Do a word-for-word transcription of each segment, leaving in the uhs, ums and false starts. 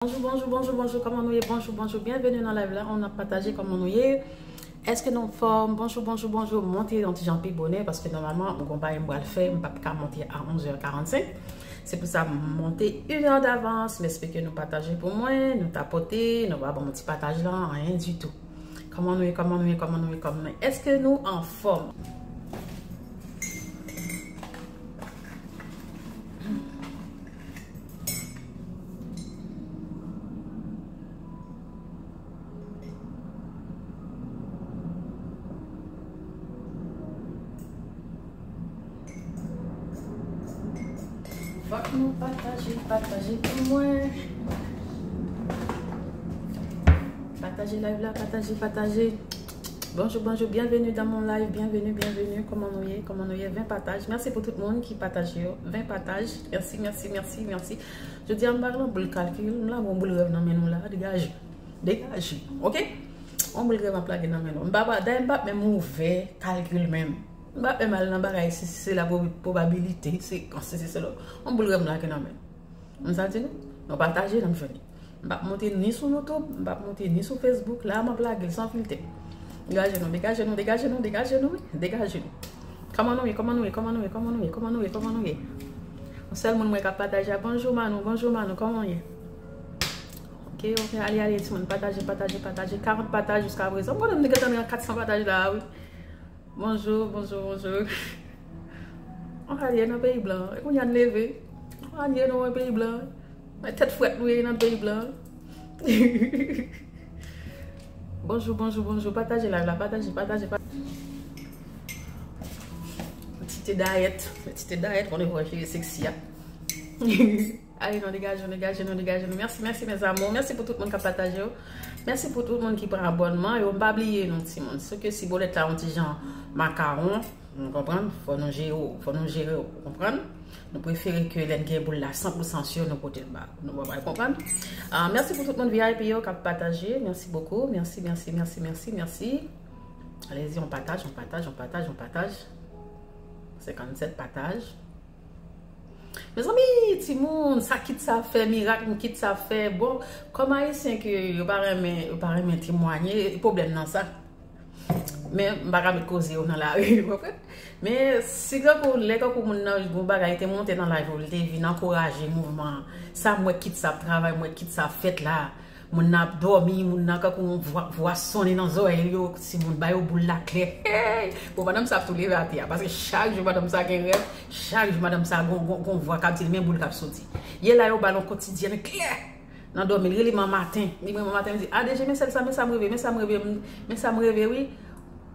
Bonjou, bonjou, bonjou, bonjou, kòman nou ye? Bonjou, bonjou, byenveni nan live la, nou ap pataje, kòman nou ye? Èske nou anfòm? Bonjou, bonjou, bonjou, monte yon ti jan pi bonè, paske nòmalman, m gon bagay m pral fè, m p ap ka monte a onz è karannsenk. Se pou sa, m monte yon è davans, m espere ke nou pataje pou mwen, nou tapote, nou pa ban m ti pataj la, anyen ditou. Kòman nou ye, kòman nou ye, kòman nou ye, kòman nou ye? Èske nou anfòm? Fòk nou pataje, pataje pou mwen. Pataje live la, pataje, pataje. Bonjou, bonjou, byenveni dans mon live, byenveni, byenveni. Kòman nou ye? Kòman nou ye? Ven pataj. Mèsi pou tout moun ki pataje yo. Ven pataj. Mèsi, mèsi, mèsi, mèsi. Jodi a, m pa nan boul kalkil, m la gon boul rèv nan men nou la. Degaje. Degaje. Oke? On boul rèv ap lage nan men nou. M pa, pa, dayè m p ap menm ouvè kalkil menm. M p ap menm al nan bagay si, si se la prob-, probabilite, se konsi, se se la. On boul rèv m lage nan men nou. M sa di nou? Nou pataje, n ap jwenn li. M p ap monte ni sou YouTube, m p ap monte ni sou Facebook. La, m ap lage l san filtè. Degaje nou, degaje nou, degaje nou, degaje nou, wi. Degaje nou. Kòman nou ye, kòman nou ye, kòman nou ye, kòman nou ye, kòman nou ye, kòman nou ye? Yon sèl moun mwen k ap pataje a. Bonjou, Manou, bonjou, Manou, kòman w ye? Oke, oke, ale, ale, timoun, pataje, pataje, pataje. Karant pataj jiska prezan. M konnen m te gentan nan kat san pataj la, wi. Bonjou, bonjou, bonjou. On alye nan peyi blan. E kounye a n leve. On alye nan peyi blan. Men tèt frèt nou ye nan peyi blan. Bonjou, bonjou, bonjou. Pataje live la, pataje, pataje, pataje. Ti te dayèt. Ti te dayèt, konnen fò cheve seksi a. Ale, nou degaje nou, degaje nou, degaje nou. Mèsi, mèsi, mes amours. Mèsi pou tout moun k ap pataje yo. Mèsi pou tout moun ki pran abònman yo. M pa bliye nou, timoun. Se ke si bolèt la yon ti jan makawon, nou konprann? Fò nou jere, fò nou jere, ou konprann? Nou prefere ke lè n gen boul la san pou san si nou pote l ba. Nou konprann? Ah, mèsi pou tout moun V I P yo k ap pataje. Mèsi bokou. Mèsi, mèsi, mèsi, mèsi, mèsi. Alezi, on pataje, on pataje, on pataje, on pataje. Senkannsèt pataj. Mezanmi, timoun, sa kit sa fè, mirak m kit sa fè. Bon, kòm ayisyen ke yo pa renmen, yo pa renmen temwanye, pwoblèm nan sa. Men, m pa ka met koze yo nan lari, ou konprann? Men, si tankou, lè tankou moun nan, yon bagay te monte nan live ou, li te vin ankouraje mouvman an. Sa m wè kit sa ap travay, m wè kit sa ap fèt la. Moun nan ap dòmi, moun nan kankou yon vwa, vwa sonnen nan zòrèy yo, timoun, ba yo boul la klè. Hey! Bon, madanm sa ap tou leve atè a, paske chak jou madanm sa gen rèv, chak jou madanm sa gon, gon, gon vwa k ap di l, men boul k ap soti. Yè la yo ba l yon kotidyèn klè nan dòmi, li rele m nan maten. Li rele m nan maten, li di, "A D G, men sèl sa, men sa m reve, men sa m reve, men sa m reve, wi."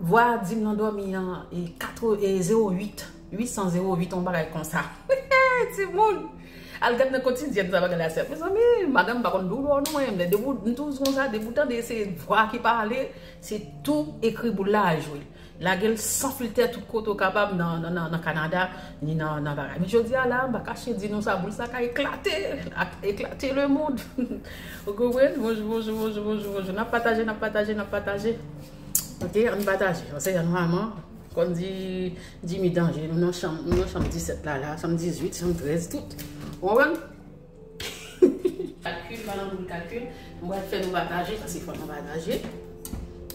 Vwa a di m nan dòmi an, e, katro, e, zewo uit, uit san zewo uit, yon bagay konsa. Timoun! Al gad nan kotidyèn sa bagay la sèf. Mezanmi, madanm pa konn doulè non, mwen menm. Depi w, m toujou konsa, depi w tande se vwa ki pale, se tou ekri boul la al jwe. Lage l san filtè tout kote w kapab nan, nan, nan, nan Kanada, ni nan, nan bagay. Men jodi a la, m pa kache di nou sa, boul sa ka eklate, ak eklate lemonn. Ou konprann? Bonjou, bonjou, bonjou, bonjou, bonjou. N ap pataje, n ap pataje, n ap pataje. Oke, ann pataje. Paske nòmalman, kòm di Jimmy Danje, nou nan chanm, nou nan chanm disèt la, la, chanm dizuit, chanm trèz, tout. Ou konprann? Kalkil, pa nan boul kalkil. Mwen pral fè nou pataje, paske fòk nou pataje.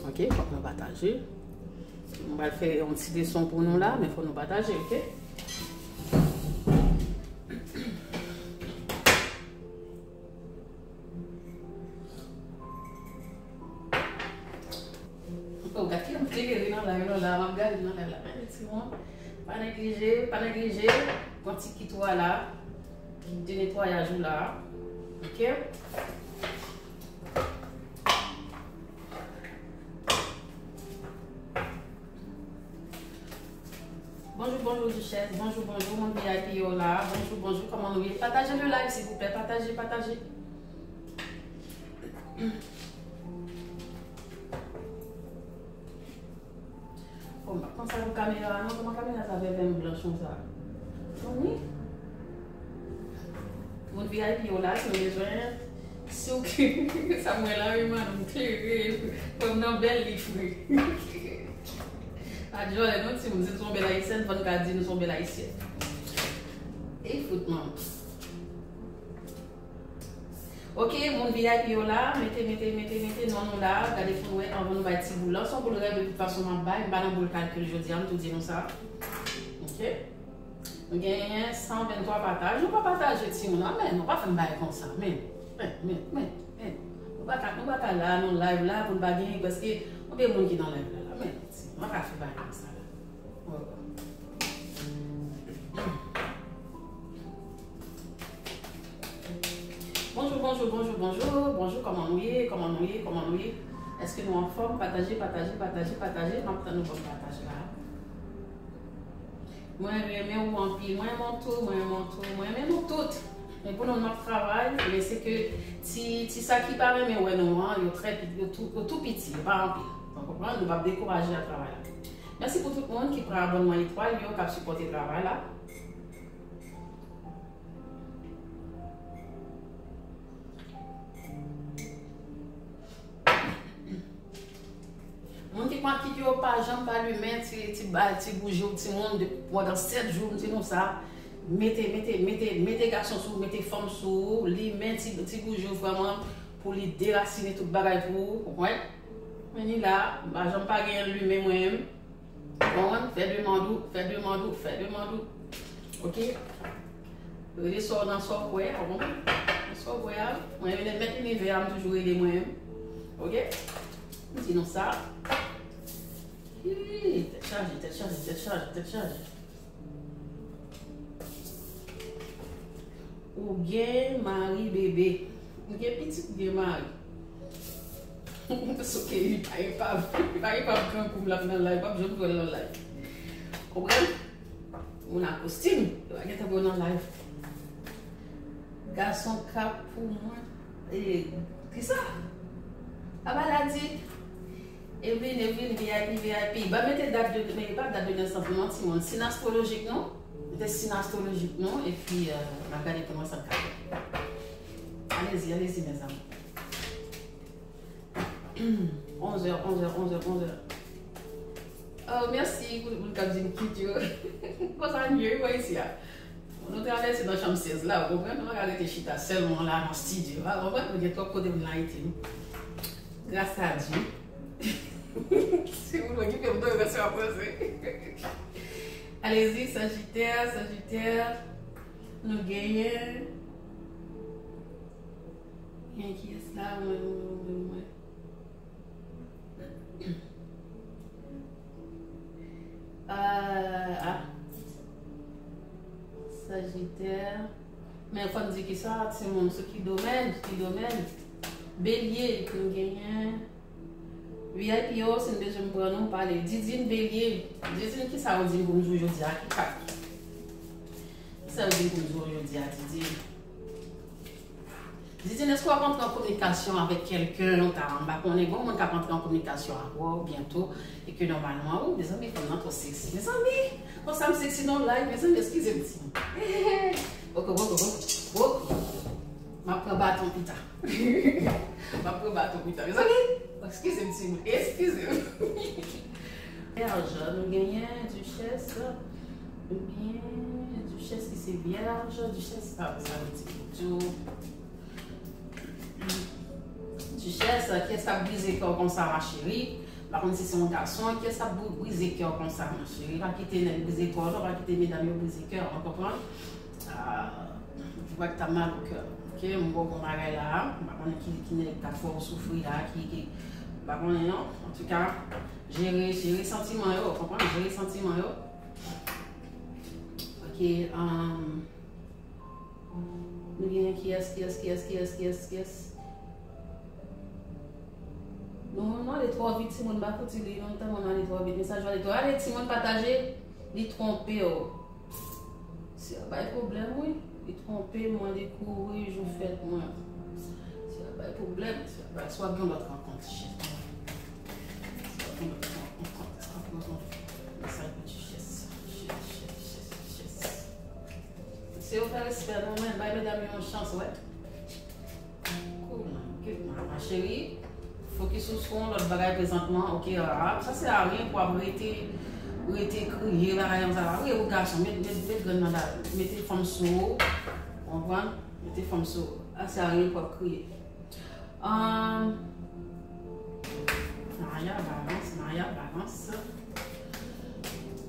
Oke, fòk nou pataje. Mwen pral fè yon ti leson pou nou la, men fòk nou pataje, oke? Oh, gad ki klere nan live la, la, m ap gade nan live la. Men, timoun, pa neglije, pa neglije, pran ti kit ou a la, de netwayaj ou la, oke? Bonjou, bonjou, Duchesse. Bonjou, bonjou, moun V I P yo la. Bonjou, bonjou, kòman nou ye? Pataje le live, silvouplè. Pataje, pataje. Bon, m pa panse pou kamera a, non. Kòman kamera sa fè vin blanch konsa? Bon, wi. Moun V I P yo la, si w bezwen, si w, sa mwen la, wi, man, m klere, fò m nan bèl liv, wi. Pa djòlè, non, timoun, si nou se yon bèl ayisyèn, fò n ka di nou se yon bèl ayisyèn. E fout, man. Ok, moun V I P yo la, mete, mete, mete, mete non nou la, gade pou nou wè anvan nou bay ti boul lan. Se yon boul rèv de tout fason m ap bay, m pa nan boul kalkil jodi a, m tou di nou sa. Ok? Nou genyen san venntwa pataj. Nou pa pataje timoun, amèn. Nou pa fè m bagay konsa, men. Men, men, men, men. Nou pa ka, nou pa ka la nan live la pou n pa genyen prèske konbyen moun ki nan live la, la. Men, nou pa ka fè bagay konsa la. Bonjou, bonjou, bonjou, bonjou, bonjou, kòman nou ye, kòman nou ye, kòman nou ye? Èske nou anfòm? Pataje, pataje, pataje, pataje, m ap tann nou ban m pataj la. Mwen renmen ou anpil, mwen renmen w tou, mwen renmen w tou, mwen renmen nou tout. Men pou nou, n ap travay, men se ke ti, ti sa ki pa renmen wè nou an, yo trè, yo tou, yo tou piti, yo pa anpil. Ou konprann? Nou p ap dekouraje a travay la. Mèsi pou tout moun ki pran abònman etwal yo, k ap sipòte travay la. Moun ki pran kit yo pa janm pa limen ti, ti, ba, ti bouji ou timoun de, pandan sèt jou, m di nou sa. Mete, mete, mete, mete gason sou ou, mete fanm sou ou, limen ti, ti bouji ou vrèman pou li derasine tout bagay pou ou, ou konprann? Men li la, m pa janm pa genyen l limen mwen menm. Konprann? Fè demann ou, fè demann ou, fè demann ou. Ok? Rele sò nan sò kwè a, ou konprann? Nan sò kwè a, mwen menm mèt linivè a, m toujou rele mwen menm. Ok? M di nou sa. Hi, tèt chaje, tèt chaje, tèt chaje, tèt chaje. Ou gen mari, bebe. Ou gen pitit, ou gen mari. Soke li pa epav. Li pa epav grangou m l ap nan live. W ap janm wè l nan live. Konprann? Moun a kostim. Yo pa gentan wè w nan live. Gason k ap pou mwen. E, kisa? Aba la di. Evelyn, Evelyn, V I P, V I P. Ba mete dat de, men pa dat de nesans non, timoun. Siy astwolojik nou. Mete siy astwolojik nou. Epi, euh, n a gade kòman sa ka fè. Allez-y, allez-y, mes amours. Onzè, onzè, onzè, onzè. Oh, mèsi pou moun k ap di m kit yo. Konsa m ye, wi, mwen isi a. Nou travèse nan chanm sèz la, ou konprann? Nou pa ka rete chita sèlman la nan estidyo a, ou konprann? Nou gen twòp kote pou n al rete, wi. Gras a Dye. Se moun mwen ki fè m tande sa, mwen se. Alezi, Sajitè, Sajitè. Nou genyen. Gen kiyès la? Mwen, mwen, mwen, mwen. Ah, ah. Sajitè. Men fò n di kisa, timoun, sou ki domèn, ki domèn? Belye, nou genyen. V I P yo, si n bezwen m pran nou, pale. Didine, Belye. Didine, kisa ou di m pou m di w jodi a? Ki kat? Kisa ou di m pou m di w jodi a, Didine? Didine, èske w ap antre an kominikasyon avèk kèlken ou ta, m pa konnen, gen moun k ap antre an kominikasyon avè w byento, e ke nòmalman, wi, mezanmi, fanm nan twò seksi. Mezanmi, konsa m seksi nan live, mezanmi, eskize m, timoun. Poko, poko, poko, poko. M ap pran baton pita. M ap pran baton pita. Mezanmi, eskize m, timoun, eskize m. Vyèj, nou genyen, Dichès, nou genyen, Dichès ki se Vyèj, Dichès, sa, sa vle di pou di w. Dichès, kiyès k ap brize kè w konsa, ma chérie? M pa konn si se yon gason, kiyès k ap bri-, brize kè w konsa, ma chérie? Pa kite nèg brize kè w, non, pa kite medam yo brize kè w, ou konprann? Ah, tu vois que t'as mal au cœur. Ok, m ba w bon bagay la, m pa konnen ki, ki nèg k ap fè w soufri la, ki, ki, m pa konnen non. Antouka, jere, jere santiman yo, ou konprann? Jere santiman yo. Ok, um, Nou genyen kiyès, kiyès, kiyès, kiyès, kiyès, kiyès? Nou, nou ale twò vit, timoun, m pa fouti li, non, tèlman nou ale twò vit. Mesaj yo ale twò. Ale, timoun, pataje, li twonpe w. Sè a bay pwoblèm, wi. Li twonpe m, mwen dekouvri jou fèt mwen. Sè a bay pwoblèm, sè a bay, swa gen lòt rankont, chèf. Swa gen lòt rankont, rankont, rankont. Mesaj pou ti chèf, chèf, chèf, chèf, chèf. Se yo fè respè nou, men bay medam yo yon chans, wè. Cool, man. Cute, man. Ma chérie, fokis ou sou yon lòt bagay prezantman, ok, ah, sa sè a ryen pou ap rete, rete kriye bagay konsa la. Wi, ou gason, met, met, met grenn nan la, mete fanm sou ou, konprann? Mete fanm sou ou. Ah, Sa rive pou ap kriye. Ahn, Maya, balans, Maya, balans.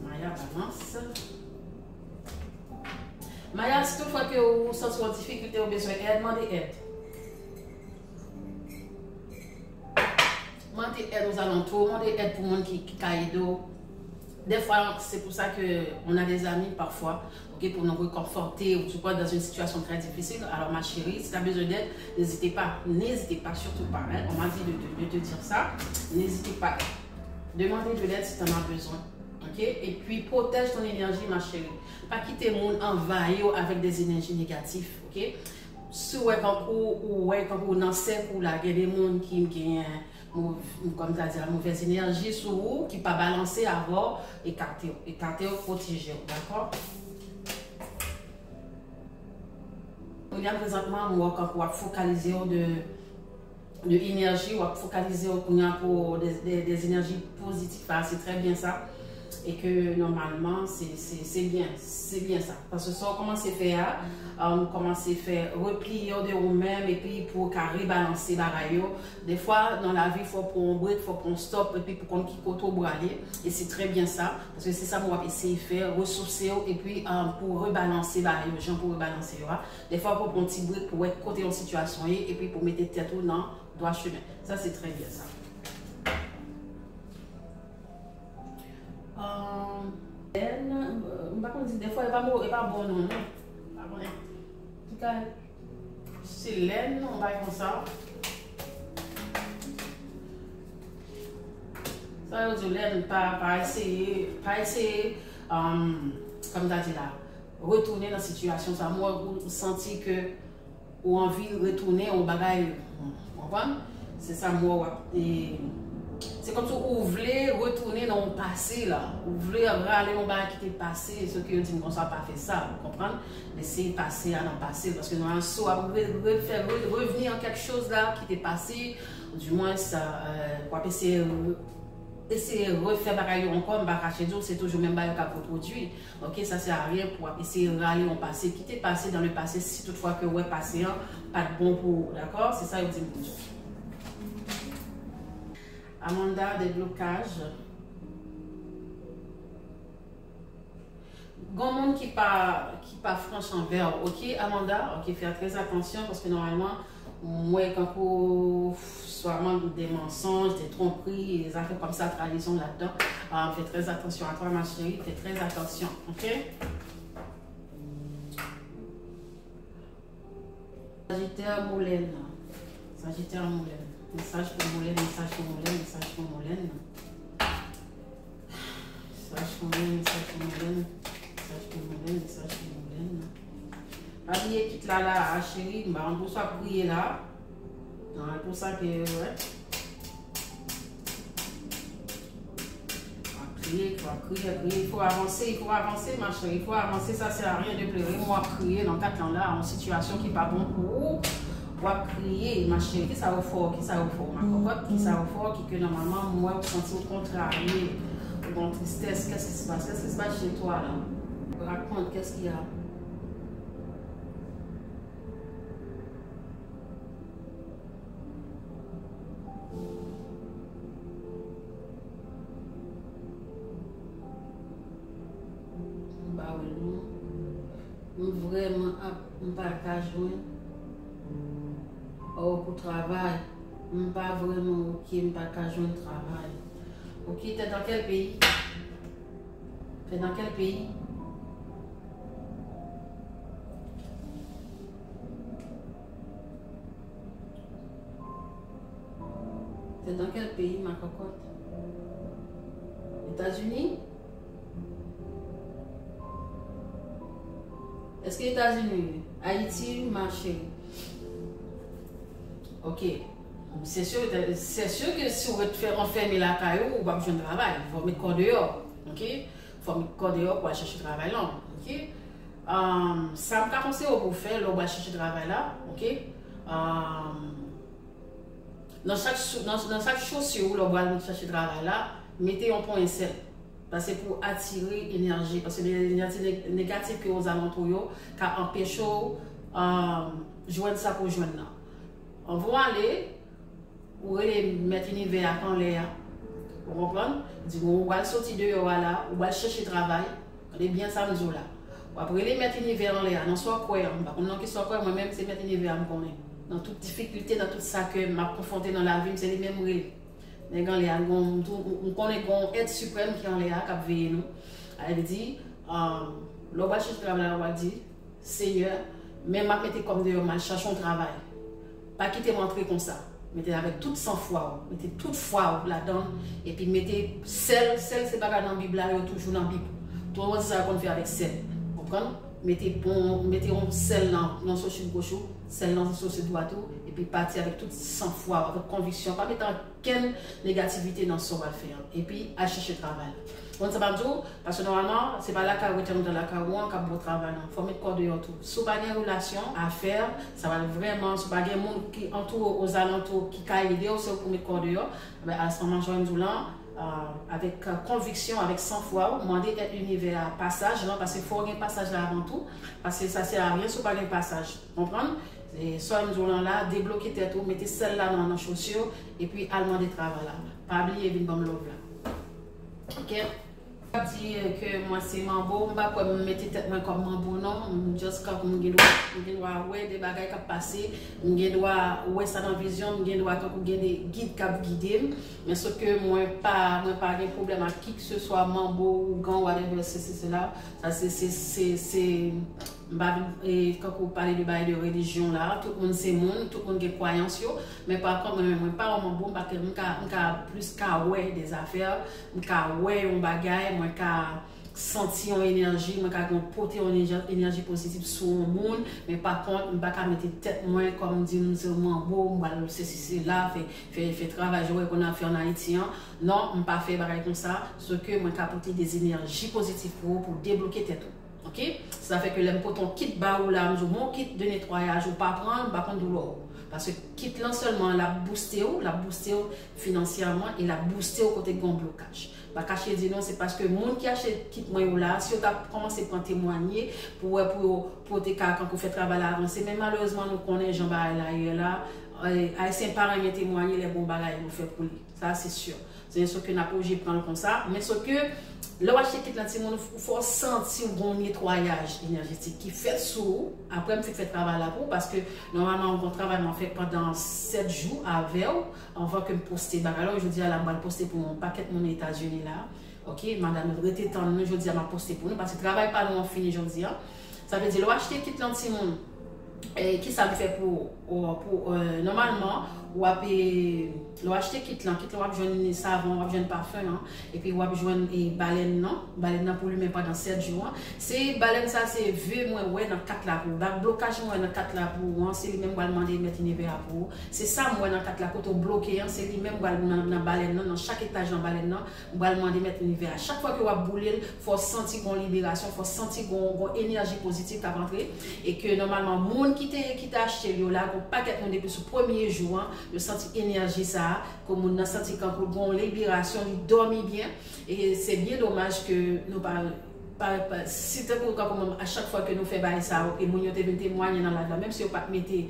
Maya, balans. Maya, si toutfwa ke ou santi w an difikilte, ou bezwen èd, mande èd. Mande èd ozalantou, mande èd pou moun ki, ki ka ede w. Dèfwa, se pou sa ke on a des amis parfois, ok, pou nou rekonfòte, ou tu vois, dans une situation très difficile. Alors, ma chérie, si tu as besoin d'aide, n'hésite pas, n'hésite pas, surtout pas, hein. On m'a dit de, de, de te dire ça, n'hésite pas. Demander de l'aide si tu en as besoin, ok? Et puis, protège ton énergie, ma chérie. Pa kite moun anvayi w avèk des énergies négatives, ok? Si w wè kankou, ou wè kankou nan sèk ou la, gen de moun ki genyen mov-, kòm ta di, la mauvaise énergie sou ou, ki pa balanse avè w, ekate w, ekate w, pwoteje w, dakò? William, prezantman, m wè kankou w ap fokalize w de de enèji, w ap fokalize w kounye a pou de, de, de enèji pozitif, a, se trè byen sa. E ke nòmalman, se, se, se byen, se byen sa. Paske sa w kòmanse fè a, um, kòmanse fè repliye w de ou menm, epi pou w ka rebalanse bagay yo. Defwa, nan lavi, fò w pran yon brek, fò w pran yon stop, epi pou konn ki kote w prale. E se trè byen sa, paske se sa m w ap eseye fè, resouse w, epi, um, pou rebalanse bagay yo, jan pou rebalanse yo a. Defwa, w pran yon ti brek pou wè kote yon sitiyasyon ye, epi pou mete tèt ou nan dwa chemen. Sa se trè byen sa. Ahn, lèn, euh, m pa konn si defwa e pa mo, e pa bon non, non. Pa konnen. Antouka, se lèn, yon bagay konsa. Sa yo di lèn, pa, pa eseye, pa eseye, um, kòm ta di la, retounen nan sitiyasyon sa. Mwen, ou santi ke ou anvi retounen yon bagay, ou konprann? Se sa m wè w ap, e, se kòmsi ou vle retounen nan yon pase la. Ou vle rale yon bagay ki te pase, se ke yo di m konsa pa fè sa, ou konprann? Lese pase a nan pase, paske nan yon so ap re, re, fè re, revni an kèk choz la ki te pase, ou dimwens, euh, w ap eseye re, eseye refè bagay yo ankò, m pa kache di w, se toujou menm bagay yo k ap repwodui. Ok, sa sè a ryen pou w ap eseye rale yon pase. Kite pase dans le passé si toutfwa ke w wè pase an pa t bon pou ou, dakò? Se sa yo di m pou di w. Amanda, deblokaj. Gon moun ki pa, ki pa franch anvè w, ok, Amanda? Ok, fè trè atansyon, paske nòmalman, m wè kankou swa man-, de mansonj, de twonpri, zafè kòmsa, trayizon ladan. Ah, fè trè atansyon a twa, ma chérie, fè trè atansyon, ok? Sajitè, Molèn. Sajitè, Molèn. Mesaj pou Molèn, mesaj pou Molèn, mesaj pou Molèn. Mesaj pou Molèn, mesaj pou Molèn. Mesaj pou Molèn, mesaj pou Molèn. Pa bliye kit la la a, cheri, m pa konn pou sa ap priye la. Nan, e pou sa ke, wè. W ap kriye, w ap kriye, kriye. Il faut avancer, il faut avancer, ma chérie, il faut avancer, ça sert à rien de pleurer. Mwen w ap kriye nan kat lan la, yon sitiyasyon ki pa bon pou ou. W ap kriye, ma chérie. Kisa yo fè w? Kisa yo fè w, ma cocotte? Kisa yo fè w ki ke nòmalman mwen w santi w kontrarye? Ou gon tristès? Qu'est-ce qui se passe? Qu'est-ce qui se passe chez toi là? Raconte, qu'est-ce qu'il y a? M pa wè non. M vrèman ap, m pa ka jwenn. Oh, pou travay. M pa vrèman ok, m pa ka jwenn travay. Ok, t'es dans quel pays? T'es dans quel pays? T'es dans quel pays, ma cocotte? États-Unis? Est-ce que États-Unis? Haïti, ma chérie. Ok. Se sir, se sir ke si w ret fè, anfème lakay ou, ou p ap jwenn travay. Fò w met kò deyò. Ok? Fò w met kò deyò pou al chèche travay lan. Ok? Um, sa m ka konseye w pou w fè lè w pral chèche travay la. Ok? Um, nan chak sou, nan, nan chak chaussure ou lè w pral chèche travay la, mete yon ponyèt sèl. Paske pou atire enèji, paske de enèji neg-, negatif ki ozalantou yo ka anpeche w um, jwenn sa pou jwenn nan. Anvan w ale, ou rele mèt inivè a k anlè a. Ou konprann? Di, bon, ou pral soti deyò a la, ou pral chèche travay. Tande byen sa m di w la. W ap rele mèt inivè anlè a, nan sa w kwè an. M pa konn nan kisa w kwè, mwen menm se mèt inivè a m konnen. Nan tout difikilte, nan tout sa ke m ap konfwonte nan lavi m, se li menm m rele. Nèg anlè a, gon, m tou, m konnen gon èt siprèm ki anlè a, k ap veye nou. Sa vle di, um, lè w pral chèche travay la, w ap di, Senyè, men m ap mete kò m deyò, m al chache yon travay. Pa kite m antre konsa. Mete l avèk tout sanfwa w, mete tout fwa w ladan l, epi mete sèl, sèl se bagay nan Bib la, yo toujou nan Bib. Tout moun sa yo konn fè avèk sèl. Konprann? Mete bon, mete yon sèl nan, nan sosi goch ou, sèl nan sosi dwat ou, epi pati avèk tout sanfwa w, avèk konviksyon. Pa mete ankenn negativite nan sa w pral fè an. Epi al chèche travay la. Konn sa m ap di w, paske nòmalman, se pa lakay ou rete anndan lakay ou an k ap ba w travay lan. Fò w met kò w deyò tou. Si w pa gen relasyon, afè, sa va vrèman, si w pa gen moun ki antoure w, ozalantou w, ki ka ede w, se ou pou met kò w deyò. Ebyen, a se moman, jan m di w lan, euh, avèk, euh, konviksyon, avèk sanfwa w, mande èd linivè a pasaj lan, paske fò w gen pasaj la avan tou, paske sa sè a ryen si w pa gen pasaj. Konprann? E sa m di w lan la, debloke tèt ou, mete sèl la nan, nan chosi w, epi al mande travay la. Pa bliye vin ban m love la. Ok? M pa di ke mwen se manbo, m pa kwè m mete tèt mwen kòm manbo non. M just kankou m gen dwa, m gen dwa wè de bagay k ap pase, m gen dwa wè sa nan vizyon, m gen dwa kankou gen de gid k ap gide m. Men sòf ke mwen pa, mwen pa gen pwoblèm ak ki ke se swa manbo, ougan, whatever, sesi, sela. Sa se, se, se, se, m pa vin, e, kankou pale de bagay de relijyon la. Tout moun se moun, tout moun gen kwayans yo. Men pa kont, mwen, mwen pa yon manbo, m pa, m ka, m ka plis ka wè de zafè, m ka wè yon bagay, mwen ka santi yon enèji, mwen ka gen pote yon enèji, enèji pozitif sou yon moun, men pa kont, m pa ka mete tèt mwen kòm di m se manbo, m pral sesi sela, fè, fè, fè travay jan w konn ap fè an Ayiti an. Non, m pa fè bagay konsa, sòf ke mwen ka pote de enèji pozitif pou ou, pou debloke tèt ou. Ok? Sa fè ke lè m pote yon kit ba ou la, m di w, bon, kit de netwayaj, ou pa pran l, m pa konn doulè w. Paske kit lan sèlman, l ap booste w, l ap booste w finansyèman e l ap booste w kote gen yon blokaj. M pa kache di nou, se paske moun ki achte kit mwen yo la, si yo ta kòmanse pran temwanye, pou wè, pou yo, pou yo te ka kankou fè travay la avanse. Men malerezman, nou konnen jan bagay la ye la. Eh, Ayisyen pa renmen temwanye lè gon bagay yo fè pou li. Sa, se si. Se sòf ke n ap oblije pran l konsa. Men sòf ke, lè w achte kit lan timoun, ou fò w santi w gon netwayaj enèjetik ki fèt sou ou. Apre, m fin fè travay la pou ou, paske nòmalman, yon travay mwen fè pandan sèt jou avè w, anvan ke m poste bagay la. Jodi a la, m pral poste pou yon pakèt moun Etazini la. Ok, madanm, rete tann nou, jodi a, m ap poste pou nou, paske travay pa nou an fini jodi a. Sa vle di, lè w achte kit lan timoun, eh, kisa m fè pou ou? Ou, pou, eh, nòmalman, w ap, eh, lè w achte kit lan, kit lan w ap jwenn savon, w ap jwenn pafen an, epi w ap jwenn, eh, balèn nan, balèn nan pou limen pandan sèt jou an. Se balèn sa, se ve mwen wè nan kat la pou ou. Ba-, blokaj mwen wè nan kat la pou ou an, se li menm m pral mande mèt inivè a pou ou. Se sa m wè nan kat la kote w bloke an, se li menm m pral nan, nan balèn nan, nan chak etaj nan balèn nan, m pral mande mèt inivè a. Chak fwa ke w ap boule l, fò w santi gon liberasyon, fò w santi gon, gon enèji pozitif k ap antre. E ke nòmalman, moun ki te, ki te achte l yo la, gon pakèt moun depi sou premye jou an, yo santi enèji sa a, ke moun nan santi kankou gon liberasyon, li dòmi byen. E se byen domaj ke nou pa, pa, pa, si tankou kankou mwen, a chak fwa ke nou fè bagay sa yo, e moun yo te vin temwanye nan live la, menm si yo pa t mete,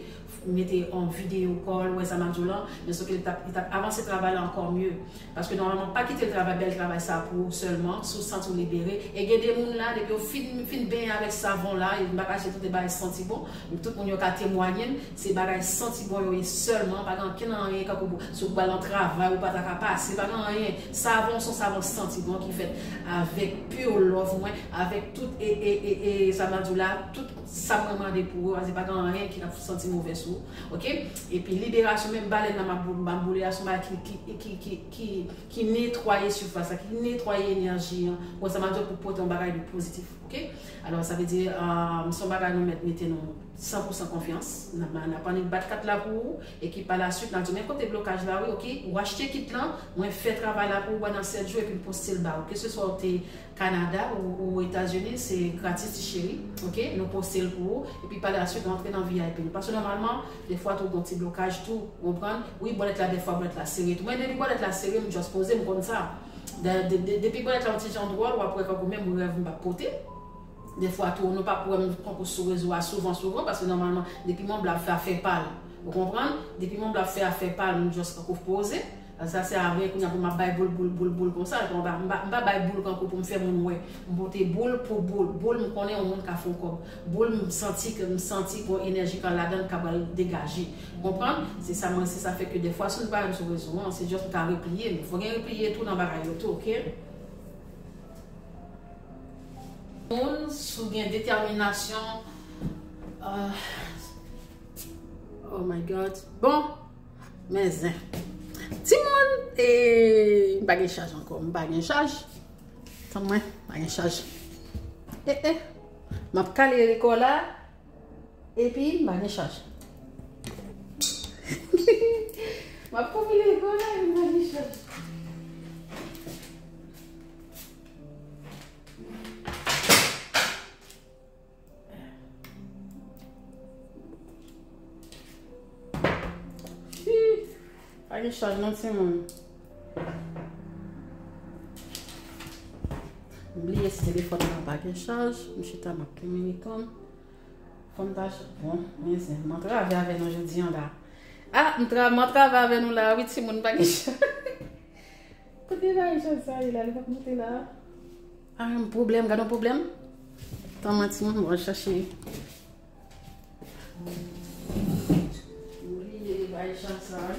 mete yon videyo call, wè sa m ap di w lan, men sòf ke li t ap, li t ap avanse travay la ankò mye. Paske nòmalman, pa kite l travay, bèl travay sa pou ou sèlman, si w santi w libere. E gen de moun la, depi yo fin, fin benyen avèk savon la, e m pa kache tout bagay santi bon, tout moun yo ka temwanye m, se bagay santi bon yo ye sèlman, pa gen ankenn anyen kankou si w pral nan travay, ou pa ta ka pase, pa gen anyen. Savon se yon savon santi bon ki fèt avèk pure love mwen, avèk tout, e, e, e, e, sa m ap di w la, tout sa mwen mande pou ou, se pa gen anyen ki ap santi movè sou ou, ok? Epi liberasyon, menm balèn nan m ap bou-, m ap boule a, se yon bagay ki, ki, ki, ki, ki, ki netwaye sifas la, ki netwaye enèji an. Bon, sa m ap di w pou pote yon bagay de pozitif, ok? Alò, sa vle di, um, se yon bagay nou mèt mete nou san pou san konfyans. N ap, n ap annik bat kat la pou ou, e ki pa la swit, n ap di, men kote blokaj la, wi, ok? Ou achte kit lan, mwen fè travay la pou ou pandan sèt jou, epi m poste l ba ou. Keseswa ou te Kanada ou, ou Etazini, se gratis, ti cheri, ok? Nou poste l pou ou, epi pa la swit, nou antre nan V I P nou. Paske nòmalman, defwa tou, gon ti blokaj tou, ou konprann? Wi, bòlèt la, defwa, bòlèt la sere tou. Men depi bòlèt la sere, m just poze, m konn sa. De, de, de, depi bòlèt la yon ti jan dwòl, w ap wè kankou menm rèv m p ap pote. Dèfwa tou, nou pa pou wè m kankou sou rezo a souvan, souvan, paske nòmalman, depi m ann bla ap fè afè pa l. Ou konprann? Depi m ann bla ap fè afè pa l, m just kankou poze. Sa se avè kounye a pou m ap bay boul, boul, boul, boul konsa. M pa, m pa, m pa bay boul kankou pou m fè moun wè. M pote boul pou boul. Boul, m konnen yon moun ka fè yon kòb. Boul, m santi ke, m santi gon enèji k ladan l k ap pral degaje. Ou konprann? Se sa mwen, se sa fè ke dèfwa, si nou pa wè m sou rezo an, se just m ka repliye. Men fò gen repliye tou nan bagay yo tou, oke? Moun, si w gen detèminasyon, ah, oh my God. Bon, men zen. Timoun, e, m pa gen chaj ankò, m pa gen chaj. Tann mwen, m pa gen chaj. E, e, m ap kale rekò la, epi m pa gen chaj. M ap konbine rekò la, epi m pa gen chaj. Hi, pa gen chaj non, timoun. M bliye si telefòn nan pa gen chaj. M chita, m ap kemere kò m. Fò m ta ch-, bon, men zen, m antrave avè nou jodi an la. Ah, m tra-, m antrave avè nou la, wi, timoun, pa gen chaj. Kote bagay chaj sa ye la, li pa t monte la? Ah, yon pwoblèm, gade yon pwoblèm. Tann mwen, timoun, mwen chache. M bliye bagay chaj sa, wi.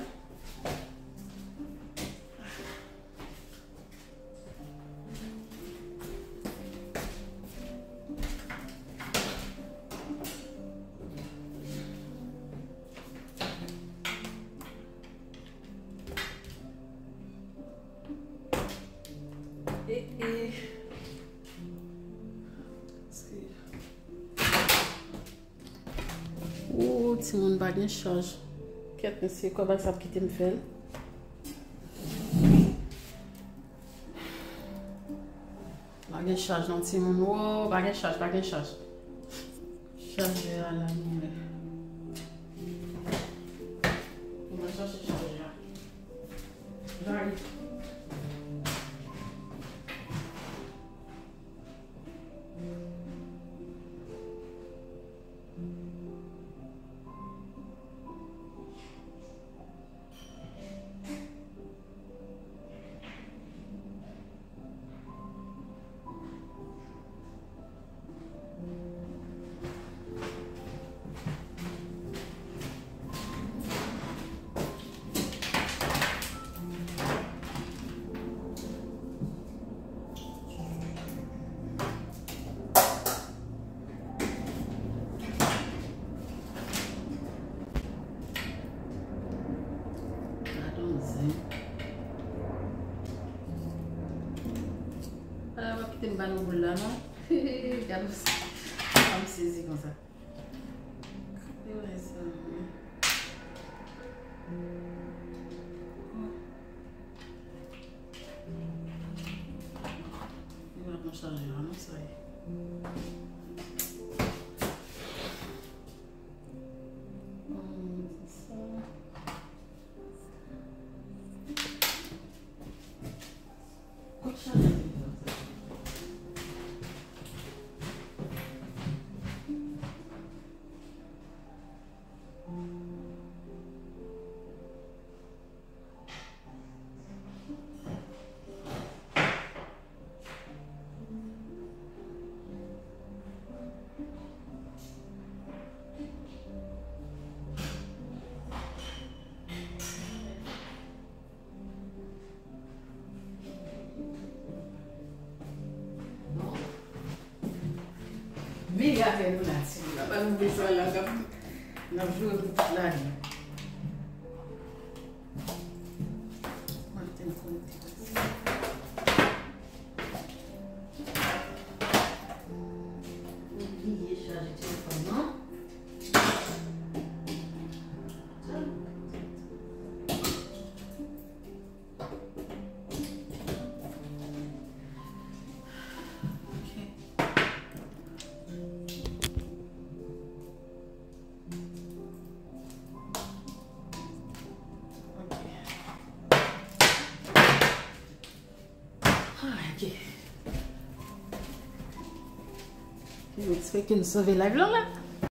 E, e. Ou, timoun, pa gen chaj. Kèt, mesye, kòb sa ap kite m fè l. Pa gen chaj non, timoun. Wo, pa gen chaj, pa gen chaj. Chajè a la, mwen. Mwen chache chajè a. Jari. Gade yon zen. Ala, pa kite m ba nou boul la, non. Gade yon zen. Pa m sezi konsa. Gade yon zen. Li pa pran chajè a non, sa ye. Hmm, sa. Kot chajè telefòn sa? Bon. Vin gade nou la, timoun. Apa nou bezwen la, n ap, n ap joure pou tout lane. Mwen te konekte. Ou bliye chaje telefòn nan. Se ke n sove live lan la.